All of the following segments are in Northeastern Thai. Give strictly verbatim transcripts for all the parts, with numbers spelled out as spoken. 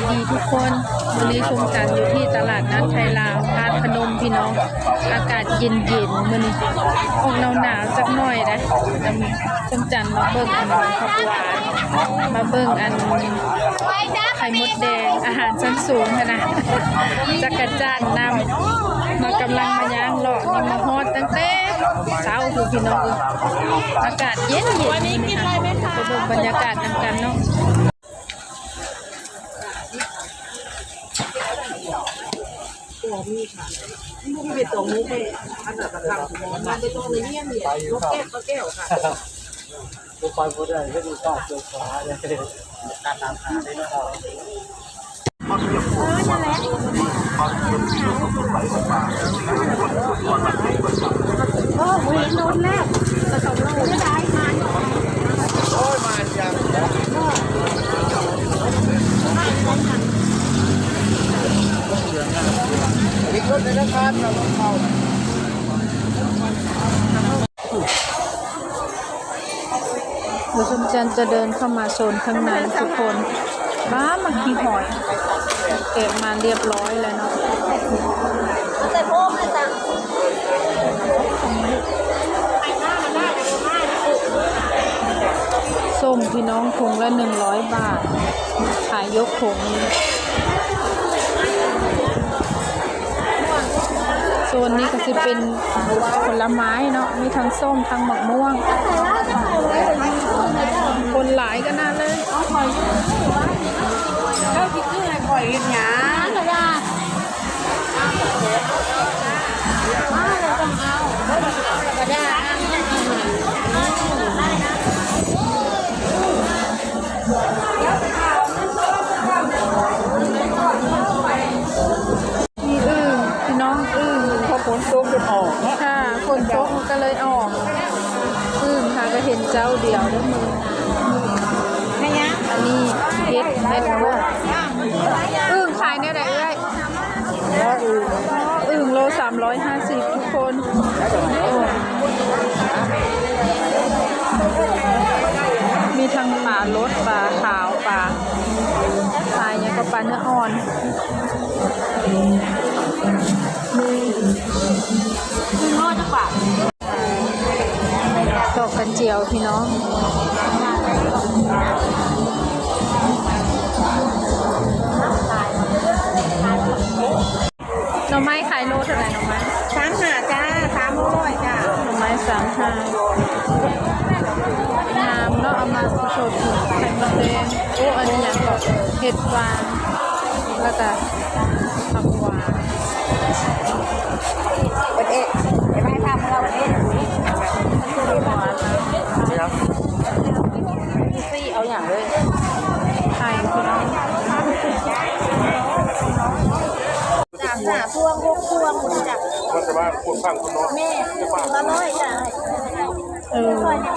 ดีทุกคน มื้อนี้ชมจันทร์อยู่ที่ตลาดนัดไทยลาวธาตุพนมพี่น้อง อากาศเย็นๆ มื้อนี้ออกหนาวๆ จักหน่อยนะ ชมจันทร์มาเบิ่งอันผักหวาน มาเบิ่งอันไข่มดแดง อาหารชั้นสูงหั้นนะ จักจั่นนำ มากำลังมาย่างเลาะ มาฮอดตั้งแต่เช้าพู้นพี่น้องเอ้ย อากาศเย็นๆ มื้อนี้ค่ะ ไปเบิ่งบรรยากาศนำกันเนาะ ตัวนี้ค่ะ นี่มันเป็นตัวมุกเลย อันนั้นราคาของมันไม่ต้องเลยเนี่ยเนี่ยนกแก้วก็แก้วค่ะ ตัวไปบ่ได้ ก็ดูตาตัวขวาเลย การตามหาได้เนาะ โอ้ยโดนแล้ว โอ้ย มาจัง อีกรถหนึ่งนะครับ เราต้องเข้า เดี๋ยวชมจันทร์จะเดินเข้ามาโซนข้างในทุกคน บ้า มาขี้หอย แกะมาเรียบร้อยแล้วเนาะ ใส่โฟมเลยจ้ะ ส้มพี่น้อง ถุงละหนึ่งร้อยบาท ขายยกถุงเลย โซนนี้ก็สิเป็นผลไม้เนาะ มีทั้งส้ม ทั้งหมากม่วง คนหลายขนาดเลย เจ้าคิดคือให้ข่อยเฮ็ดหยัง มีอึ่งพี่น้อง อึ่ง พอฝนตกก็ออกเนาะ ค่ะ ฝนตกมันก็เลยออก อึ่งค่ะ ก็เห็นเจ้าเดียวเด้อมื้อ อันนี้เห็ด เห็ด อึ่งขายแนวใดเอ้ย อึ่งโลสามร้อยห้าสิบทุกคน มีทั้งปลาลด ปลาขาว ปลา ปลาหยังก็ปลาเนื้ออ่อน อึ่งโลจักบาท ดอกกระเจียวพี่น้อง หน่อไม้ขายโลเท่าไหร่ หน่อไม้ สามห้าจ้า สามร้อยจ้า หน่อไม้สามห้า งามเนาะ เอามาสดๆ ไข่มดแดง โอ้ อันนี้หยังก็ เห็ดฟาง แล้วก็ผักหวาน เปิดเอ๊ะ ไปไหว้พระเมื่อวันนี้ ผักหวาน เดี๋ยว ซี่เอาอย่างเลย ไข่พี่น้อง สามห้าพวง หกพวง หมดจ้ะ มันจะว่าคนฟังคนน้อย แม่ ละร้อยจ้ะ เออ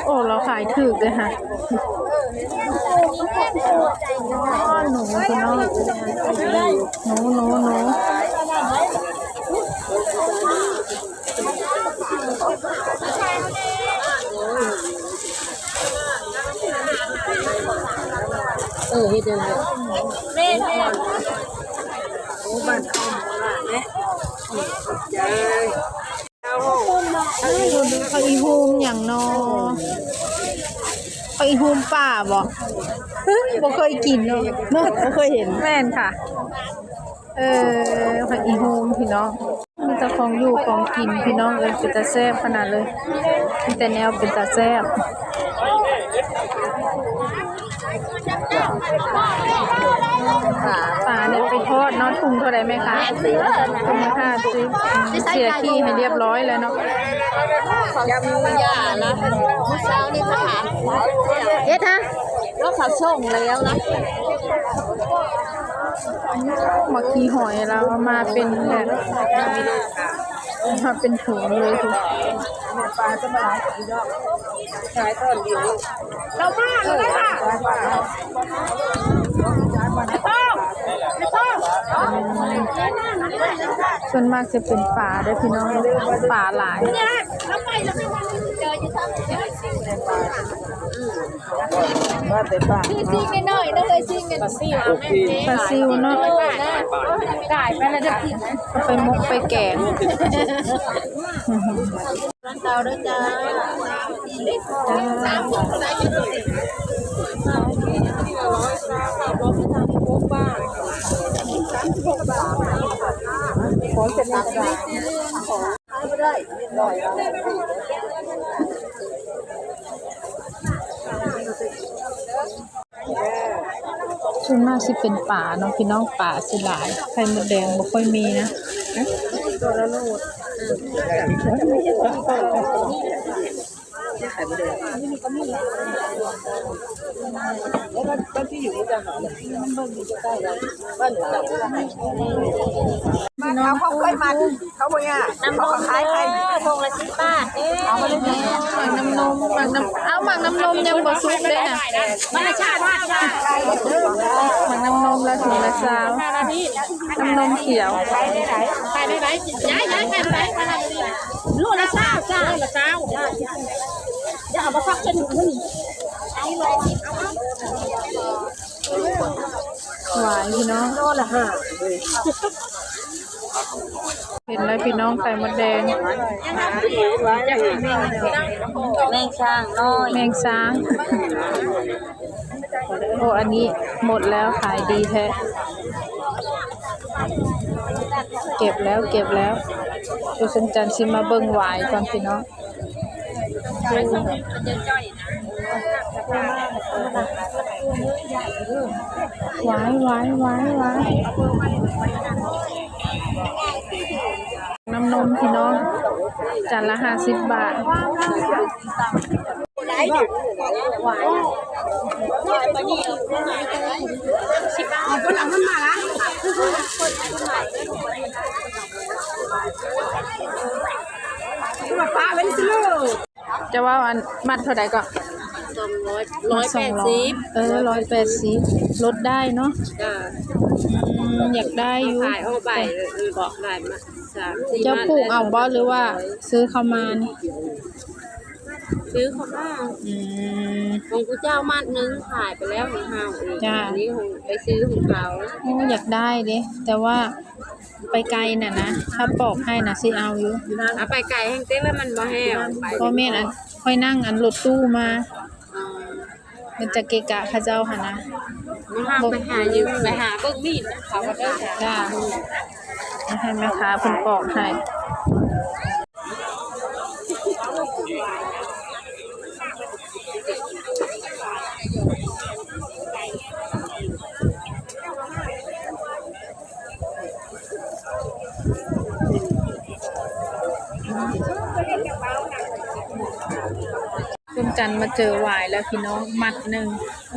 โอ้ เราขายถูกเลยค่ะ อ้อนหนูพี่น้อง หนู หนู หนู เออ เฮ็ดจั่งใด๋ แม่ แม่ โอ้ บ้านเฮาแม่ ผักอีฮูมหยังน้อ ผักอีฮูมป่าบ่ บ่เคยกินเนาะ เนาะ บ่เคยเห็น แม่นค่ะ เออ ผักอีฮูมพี่น้อง มีแต่ของอยู่ของกินพี่น้องเอ้ย เป็นตาแซ่บขนาดเลย มีแต่แนวเป็นตาแซ่บ ปลาเนี่ยไปทอดเนาะ ถุงเท่าใด๋แม่คะ ถุงละห้าสิบ เสียขี้ให้เรียบร้อยแล้วเนาะ ยำยาละ เช้านี่เขาถาม เฮ็ดฮะ แล้วเขาส่งแล้วนะ มาขี้หอยแล้วเอามาเป็นแบบ มาเป็นถุงเลย ปลาจะมาหลายกว่าอีกรอบ ขายตอนเดียว เรามาแล้วค่ะ ส่วนมากจะเป็นปลาเด้อพี่น้อง ปลาหลาย เนี่ย เราไปแล้วค่ะ เจออยู่ทางนี้ ว่าแต่ป้า ซิ่งน้อยๆเนาะเฮ้ยซิ่งกัน ปลาซิวเนาะ จ่ายไปแล้วเด้อ ไปมกไปแกง เตาด้วยจ้า ขอเสร็จแล้วจ้ะ ส่วนมากสิเป็นปลาเนาะพี่น้อง ปลาสิหลาย ไข่มดแดงบ่ค่อยมีนะ มาเขาเขาเคยมาเขาบอกเนี่ยเขาขายไป พวงละสิบบาทเอง เอามาเลย หมากน้ำนมหมากน้ำเอาหมากน้ำนมยังบ่สุกเลยนะ มันละชาติว่าชาติ หมากน้ำนมละถุงละซาวน้ำนมเขียว ไปไปไปย้ายย้ายไปไปไปลูกละเศร้าจ้าลูกละเศร้าอย่าเอามาพักจนถึงนี่ หวายพี่น้อง โลละห้า เห็นแล้วพี่น้องไข่มดแดง แมงช้างน้อย แมงช้าง โอ้อันนี้หมดแล้วขายดีแท้ เก็บแล้วเก็บแล้ว ดูสมจันทร์สิมาเบิ่งหวายก่อนพี่น้อง หวายหวายหวายหวายน้ำนมพี่น้อง จานละห้าสิบบาท มาป้าเป็นสิลูก จะว่าอันมัดเท่าไหร่ก็ สองร้อยร้อยแปดสิบ เออร้อยแปดสิบลดได้เนาะ จ้า อืมอยากได้อยู่ ขายออกไปเออบอกได้มาสามสี่ เจ้าปลูกเอาบ่หรือว่าซื้อเข้ามานี่ ซื้อเขามา อืม ของกูเจ้ามัดหนึงขายไปแล้วของเฮาเอง จ้า อันนี้ของไปซื้อของเขา โอ้อยากได้เด้แต่ว่าไปไกลน่ะนะ ถ้าปอกให้น่ะสิเอาอยู่ เอาไปไกลแห่งเต้นแล้วมันบ่แห้งไป พ่อแม่นอันค่อยนั่งอันรถตู้มา มันจะเกะกะเขาเจ้าหนนะ มันห้ามไปหายืมไปหาเบิ่งมีดนะเขาก็ได้ จ้าให้แม่ค้าเพิ่นปอกให้ ส้มจันทร์มาเจอหวายแล้วพี่น้อง มัดหนึ่ง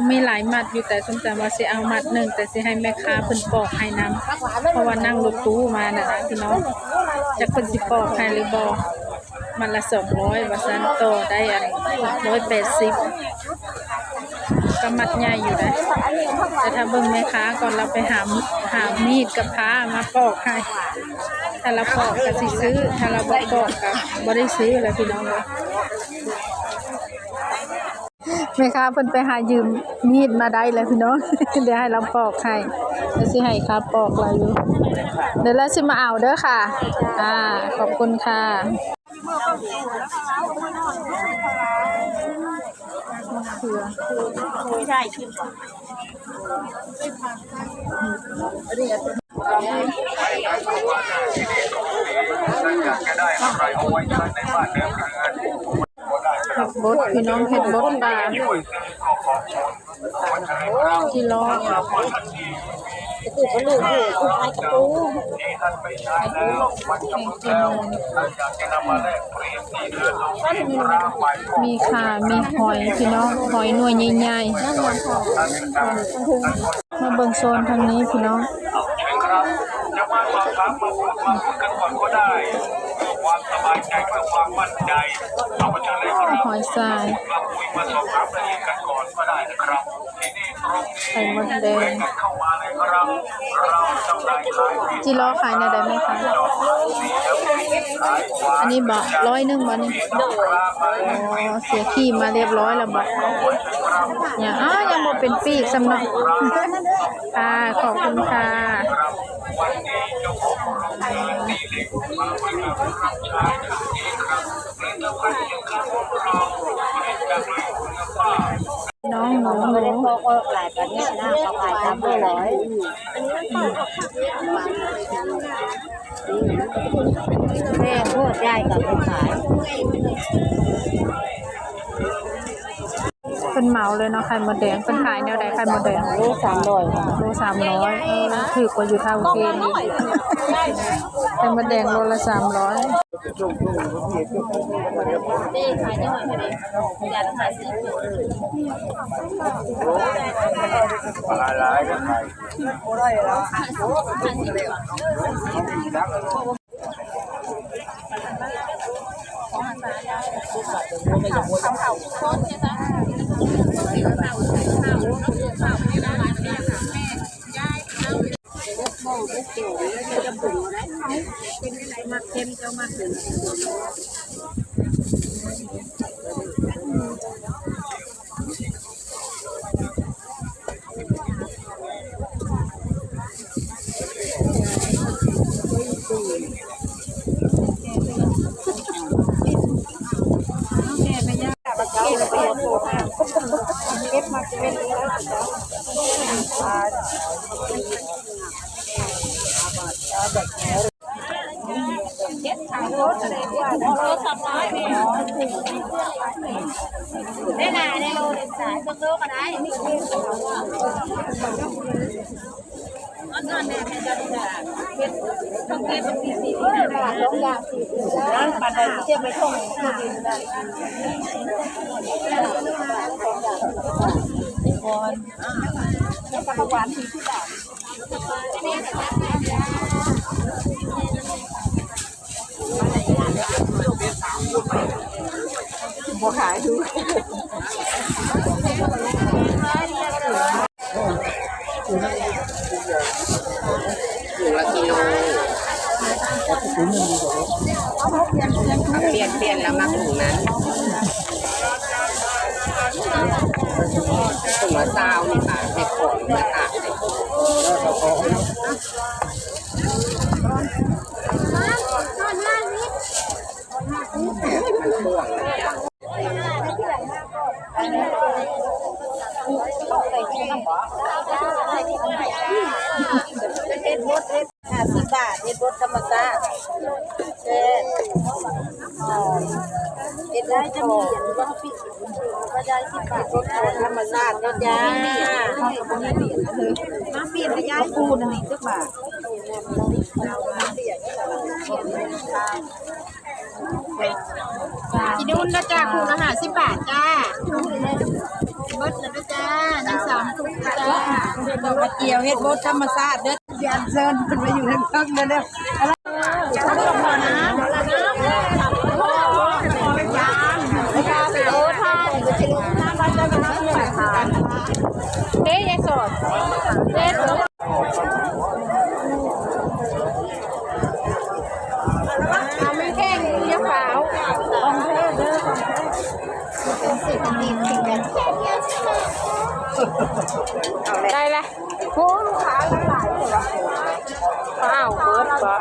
มีหลายมัดอยู่ แต่ส้มจันทร์ว่าสิเอามัดหนึ่ง แต่สิให้แม่ค้าเพิ่นปอกให้นำ เพราะว่านั่งรถตู้มาน่ะนะพี่น้อง จักเพิ่นสิปอกให้หรือบ่ มัดละสองร้อย ว่าซั่น ต่อได้อันร้อยแปดสิบ ก็มัดใหญ่อยู่นะ แต่ถ้าเบิ่งแม่ค้าก่อน เราไปหา หามีดกับผ้ามาปอกให้ ถ้าเราปอกก็สิซื้อ ถ้าเราบ่ปอกก็บ่ได้ซื้อแล้วพี่น้องเอ้ย แม่ค้าเพิ่นไปหายืมมีดมาได้แล้วพี่น้อง เดี๋ยวให้เราปอกให้ แล้วสิให้ค่าปอกเราอยู่ เดี๋ยวเราสิมาเอาเด้อค่ะ อ่า ขอบคุณค่ะ เห็ดบดพี่น้อง เห็ดบดป่า ที่ล้อ กูก็ลูกอยู่กูขายกระปู มีข่า มีหอยพี่น้อง หอยหน่วยใหญ่ๆ มาเบิ่งโซนทางนี้พี่น้อง ครับ จะมาสอบถามมาพูดมาคุยกันก่อนก็ได้ เพื่อความสบายใจเพื่อความมั่นใจ เราก็จะเรียก หอยทราย มาคุยมาสอบถามรายละเอียดกันก่อนก็ได้นะครับ ที่นี่ตรงนี้ ไข่มดแดง เข้ามาเลยครับ เรา จิรอขายแนวใดแม่คะ อันนี้บ่ร้อยหนึ่งบ่นี่ อ๋อ เสียขีดมาเรียบร้อยแล้วบ่เนี่ย อ้าว ยังบ่เป็นปีกซ้ำเนาะ ค่ะ ขอบคุณค่ะ น้องหนูหนู ไม่ได้พกหลายปานนี้นะ เขาขายสามร้อย แม่โคตรได้กับผู้ขาย เพิ่นเหมาเลยเนาะ ไข่มดแดง เพิ่นขายแนวใด ไข่มดแดง โลสามร้อยค่ะ โลสามร้อย เออ ถูกกว่าอยู่ทาวน์เกมอีก ไข่มดแดงโลละสามร้อย บ่ขายดู ถุงละกิโล เปลี่ยน เปลี่ยนแล้วมาถุงนั้น ถุงละซาวนี่ค่ะ เห็ดผงมาตากเลย มันม่วงเลยอะ ห้าสิบบาท เห็ดบดธรรมชาติ แซ่บ หอม เห็ดได้จะมีอย่างนี้ก็ปิด ก็ได้สิบบาท เห็ดบดธรรมชาตินะจ๊ะ มาเปลี่ยนกับยายปูนอันนี้จักบาท กินนุ่นนะจ๊ะ ถุงละห้าสิบบาทจ้า เบิดแล้วนะจ๊ะ ได้สามถุงจ้า ดอกกระเจียวเห็ดบดธรรมชาติเด้อ เรียนเชิญเพิ่นมาอยู่ในพักเด้อเด้อ เด้ยายสอด เด้ เอาไม่แข้งอย่าขาว ของเธอเด้อ ของเธอ เป็นสิบนาทีถึงกัน ได้ละ โอ้ ลูกค้าหลายคนละ อ้าว เบิดบ่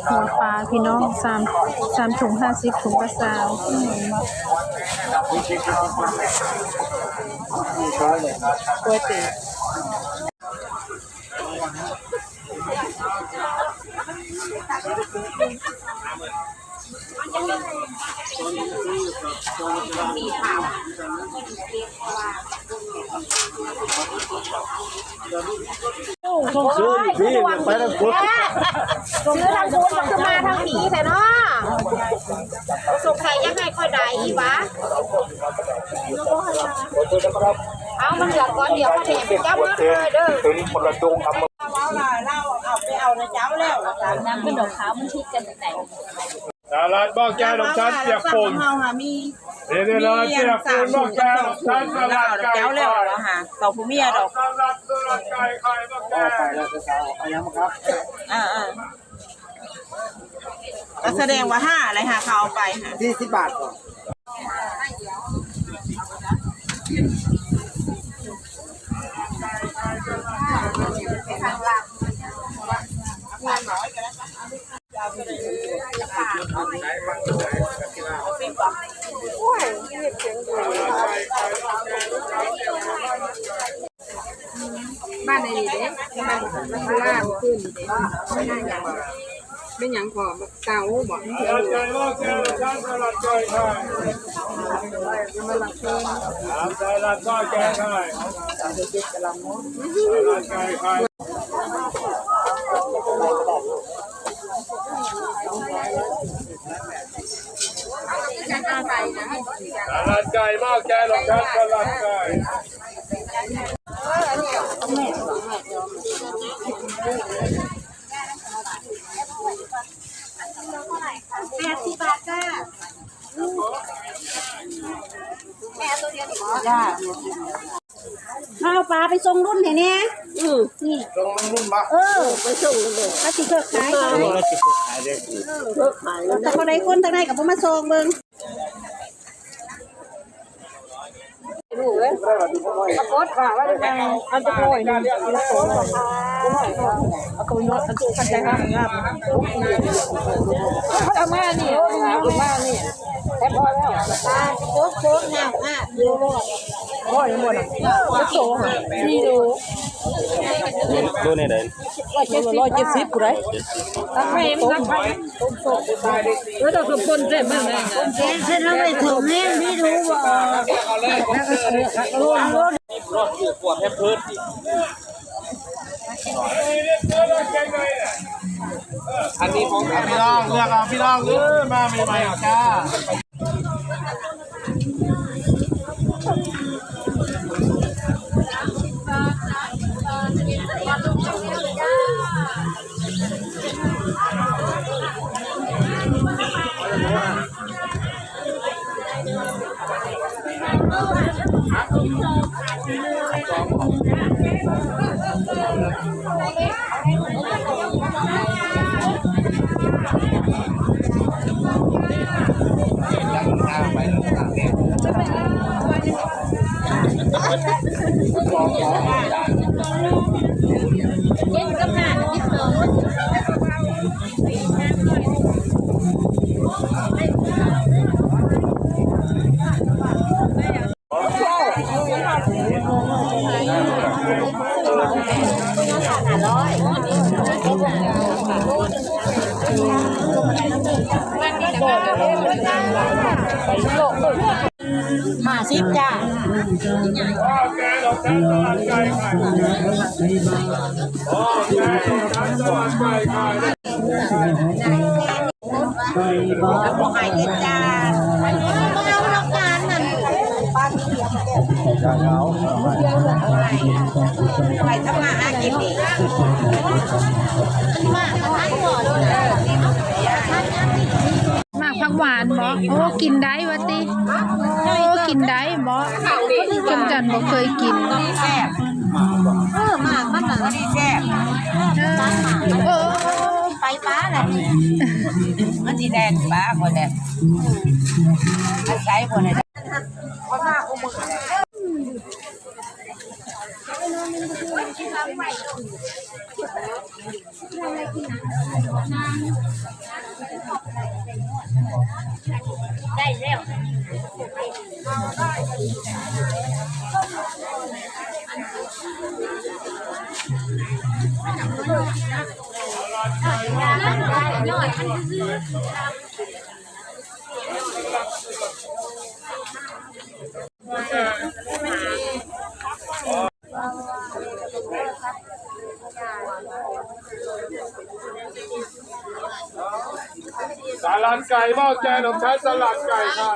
หัวปลาพี่น้อง สาม สามถุงห้าสิบ ถุงละซาว ก๋วยเตี๋ยว ซื้ออยู่พี่เนี่ย ไปทางพุ้น ซื้อทางพุ้นมันคือมาทางนี้แท้เนาะ สงสัยยังไงค่อยได้อีกวะ เอา มันเหลือก้อนเดียว เขาแถมเจ้ามาเลยเด้อ ถึงคนละดงอำเภอ เอาล่ะ เราเอาไปเอานะเจ้าแล้ว น้ำขึ้นดอกขาวมันคิดกันไหน สาระ หม้อแกงของฉันเปียกฝน เฮาหามี เดี๋ยวๆ เปียกฝน หม้อแกงของฉัน สลัดไก่ แก้วแล้วเหรอคะ ต่อผู้เมียดอก สลัด สลัดไก่ไข่ หม้อแกง ไปแล้วเช้าเอายังครับ อ่าๆ ก็แสดงว่าห้าอะไรคะ เขาเอาไปค่ะ สี่สิบบาทก่อน บ้านไหนดีเด้ บ้าน บ้านลาวขึ้นเด้ เป็นหยังก่อน เตาบ่ สลัดไก่ หม้อแกง สลัดไก่ไข่ สลัดหม้อแกงไข่ สลัดไก่ไข่ สลัดไก่ หม้อแกงของฉัน สลัดไก่ แปดสิบบาทจ้า แม่เอาตัวเดียวดีกว่า จ้า เอาปลาไปส่งรุ่นให้แน่ อืม นี่ ส่งรุ่นมา เออ ไปส่งเลย ถ้าสิเลิกขายเขา เลิกขายเลย เลิกขายเลย แต่คนใดคนทางใดก็บ่มาส่งเบิ่ง ลูกเอ้ย ปรากฏว่าว่าจะเอาจะโอยหนึ่ง เอาตัวโน้ต เอาตัวกันใจห้ามงาม เอามานี่ เอามานี่ แค่พอแล้ว ปลาโจ๊กโจ๊กงามอ่ะ อยู่รอด โอ้ย หมดอ่ะ จะโตอ่ะ นี่ดู โลนี่ได้ ร้อยเจ็ดสิบ ร้อยเจ็ดสิบ กูได้ ตักไป มันตักไป แล้วเราสมคนเสร็จมันเลย แกงเส้นเอาไปถุงแห้งที่รู้บ่ แล้วก็เออ รอดผูกกวดแทบพื้น อันนี้ของพี่น้อง เลือกเอาพี่น้อง เออ มาใหม่ๆ จ้า ห้าสิบจ้า บ่ให้เฮ็ดจ้า บ่เอาหลักการนั่น ไปทำมาหากินดี มันมาทางก่อน หมากผักหวานบ่ โอ้ กินได้วะติ โอ้ กินได้บ่ เพิ่นกันบ่เคยกิน แซ่บ เออ หมากมันน่ะ แซ่บ เออ เออ ไปปลาแหละ มันสิแดงปลาคนแดง มันใช้คนแดง ได้แล้ว สลัดไก่หม้อแกงของฉัน สลัดไก่ค่ะ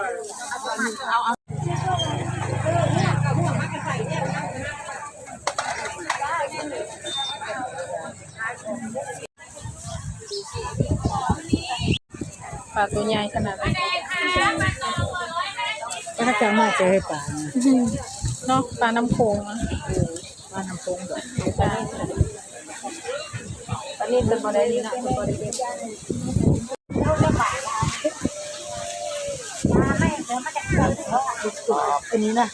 ส ปลาตัวใหญ่ขนาดนั้น ก็ถ้าจะมาเจอปลานะ เนาะ ปลาน้ำโขงอะ ปลาน้ำโขงแบบ จ้ะ อันนี้เป็นบ่ได้นี่นะ เป็นบ่ได้เป็น อันนี้นะ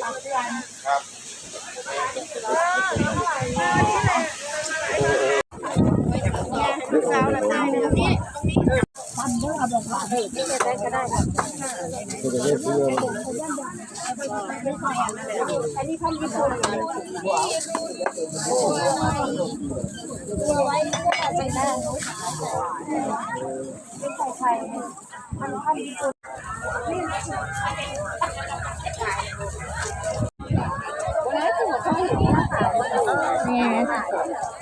นี่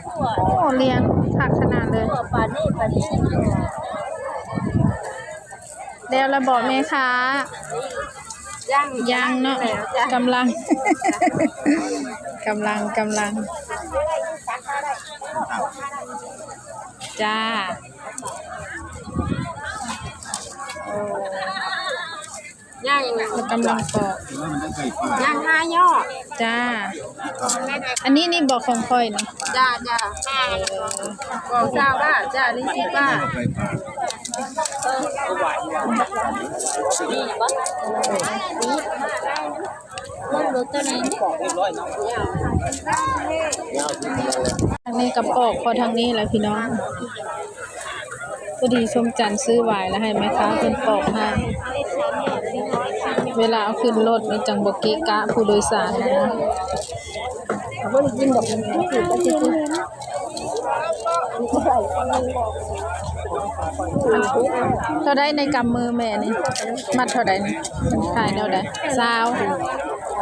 โอ้ เรียงคักขนาดเลย แล้วละบอกแม่ค้า ยัง ยังเนาะ แล้วจ้ะ กำลัง กำลัง กำลัง จ้า โอ้ ย่างอีกนะ กำลังปอก ย่างห้ายอด จ้า อันนี้นี่บอกของข้อยนะ จ้า จ้า บอกเจ้าว่า จ้า นี่สิบบาท นี่บ่ นี่ ทางนี้ก็ปอกพอทางนี้แหละพี่น้อง พอดีชมจันทร์ซื้อหวายแล้วให้แม่ค้าเพิ่นปอกให้ เวลาเอาขึ้นรถมันจังบ่เกะกะผู้โดยสารนะ บ่ได้กินดอก มันคือปลาซิว เท่าใดในกำมือแม่นี่ มัดเท่าใดนี่ มันขายแนวใด ซาว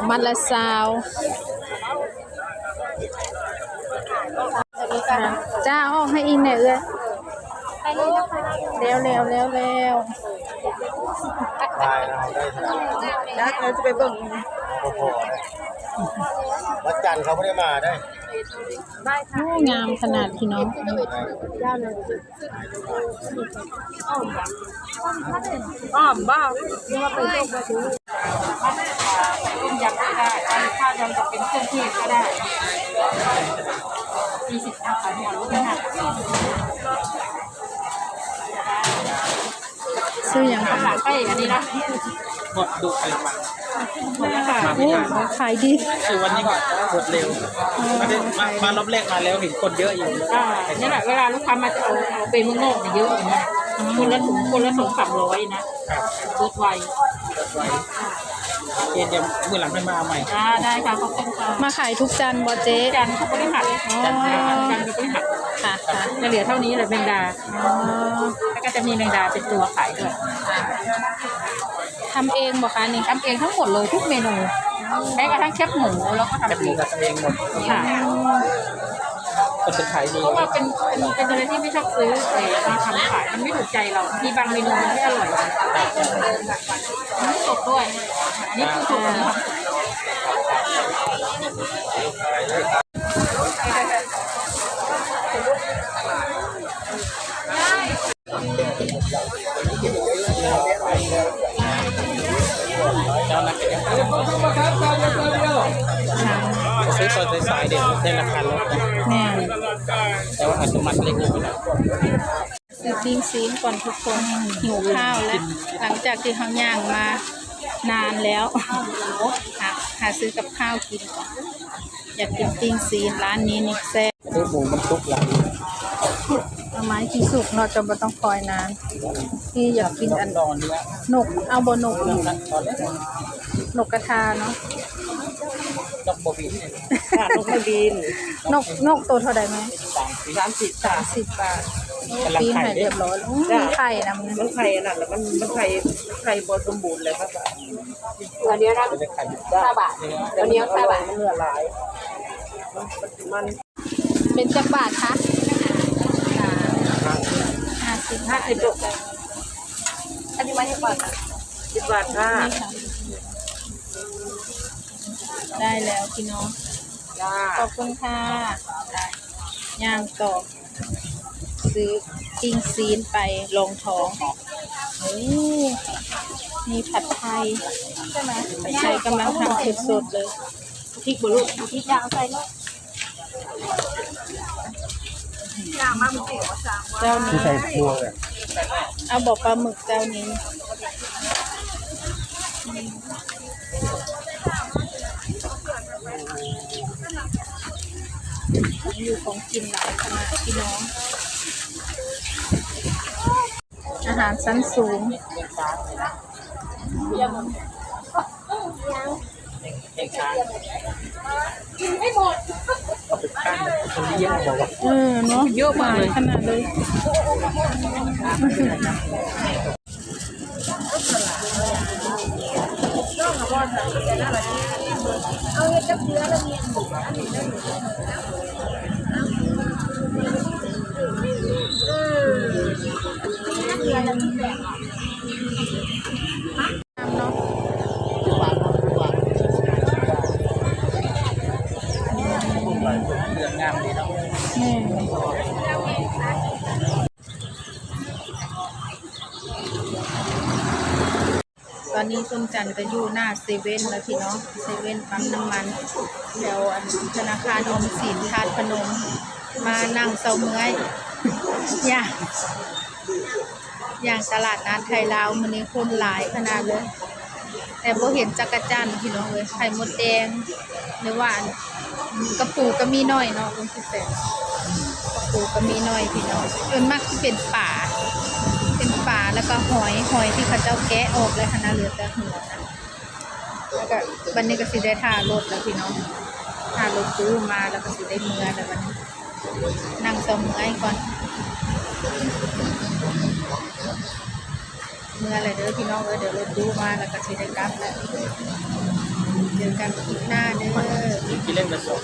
มัดละซาว จ้า ออกให้อีกแหน่เอื้อย แล้ว แล้ว แล้ว แล้ว ได้เท่าไหร่ แล้วเราจะไปเบิ่ง บ่พอนะ วันจันทร์เขาไม่ได้มาได้ โอ้ งามขนาดพี่น้อง อ้อมบ่ หรือว่าเป็นต้มยำก็ได้ ข้าวดำกับเป็นเครื่องเทศก็ได้ สี่สิบสาขา หัวลูกนะ ซื้อหยังคะ หลังไปอันนี้นะ หมดดูกะละมัง หมดแล้วค่ะ มาไม่ทัน โอ้ ขายดี คือวันนี้ก็หมดเร็ว อ๋อ ไม่ได้มา มารอบแรกมาแล้วเห็นคนเยอะอยู่ อ่า นี่แหละ เวลาลูกค้ามาจะเอา เอาไปเมืองนอกเนี่ยเยอะอย่างเงี้ย คนละถุง คนละสองสามร้อยนะ ครับ ลดไว ลดไว โอเค เดี๋ยวมื้อหลังค่อยมาเอาใหม่ อ่า ได้ค่ะ ขอบคุณค่ะ มาขายทุกจันทร์บ่เจ๊ จันทร์กับพฤหัส อ๋อ จันทร์กับพฤหัส ค่ะ ค่ะ จะเหลือเท่านี้แหละแมงดา อ๋อ แล้วก็จะมีแมงดาเป็นตัวขายด้วย ทำเองบ่คะนี่ ทำเองทั้งหมดเลยทุกเมนู แม้กระทั่งแคบหมูเราก็ทำ แคบหมูก็ทำเองหมด ค่ะ คนเป็นขายดี เพราะว่าเป็น เป็น เป็นอะไรที่ไม่ชอบซื้อ เออ มาทำขาย มันไม่ถูกใจเรา มีบางเมนูมันไม่อร่อย มันไม่สดด้วย อันนี้คือสดเลย ซื้อตอนสายๆ เดี๋ยวได้ราคาลดนะ แม่น แต่ว่าอาจจะมัดเล็กน้อยนะ ซื้อปิ้งซีนก่อนทุกคน หิวข้าวแล้ว หลังจากที่เฮาย่างมานานแล้ว หา หาซื้อกับข้าวกินก่อน อยากกินปิ้งซีน ร้านนี้นี่แซ่บ คือหมูมันสุกแล้ว เอาไม้ที่สุกเนาะ จนบ่ต้องคอยนาน นี่อยากกินอัน นอนเนื้อ นก เอาบ่นก นกกระทาเนาะ นกบ่บิน ค่ะ นกไม่บิน นก นกตัวเท่าใดแม่ สามสิบ สามสิบค่ะ สามสิบบาท กำลัง ปิ้ง ไข่ ให้เรียบร้อย อืม จ้ะ ไข่นะมัน มันไข่อันนั้นแหละ มัน มันไข่ ไข่บ่สมบูรณ์เลยครับ ตัวเดียวนะ มันจะไข่ ซาบะ ตัวเดียวซาบะ มันเนื้อหลาย มัน เป็นจักบาทคะ ห้าสิบ ห้าสิบลูก อันนี้มาให้ก่อนค่ะ สิบบาทค่ะ นี่ค่ะ ได้แล้วพี่น้อง จ้า ขอบคุณค่ะ ย่างต่อ ซื้อปิ้งซีนไปรองท้อง อื มีผัดไทย ใช่ไหม ผัดไทยกำลังทำสดๆเลย พริกบ่ลูก พริกยาวใส่ลูก เจ้านี้ ที่ใส่พวงอะ เอาบอกปลาหมึกเจ้านี้ ของอยู่ของกินหลายขนาดพี่น้อง อาหารชั้นสูง เอาไปตั้งเขาเรียกบอกว่า เออเนาะ เยอะมากเลย ขนาดเลย งามเนาะ เหลืองงามดีเนาะ แม่น ตอนนี้ส้มจันทร์ก็อยู่หน้าเซเว่นแล้วพี่น้อง เซเว่นปั๊มน้ำมัน แถวอันธนาคารออมสินธาตุพนม มานั่งเซาเมื่อย อย่าง อย่างตลาดนัดไทยลาวมื้อนี้คนหลายขนาดเลย แต่บ่เห็นจักจั่นพี่น้องเอ้ย ไข่มดแดง หรือว่าอันกะปูก็มีน้อยเนาะ เบิ่งสิแสน กะปูก็มีน้อยพี่น้อง ส่วนมากสิเป็นปลา เป็นปลาแล้วก็หอย หอยที่เขาเจ้าแกะออกแล้วหั้นนะ เหลือแต่หัวนะ แล้วก็บัดนี้ก็สิได้ถ่ารถแล้วพี่น้อง ถ่ารถตู้มาแล้วก็สิได้เมือแล้วบัดนี้ นั่งเซาเมื่อยก่อน เมือแล้วเด้อพี่น้องเอ้ย เดี๋ยวรถตู้มาแล้วก็สิได้กลับแล้ว เจอกันคลิปหน้าเด้อ กินเล่นไปสอง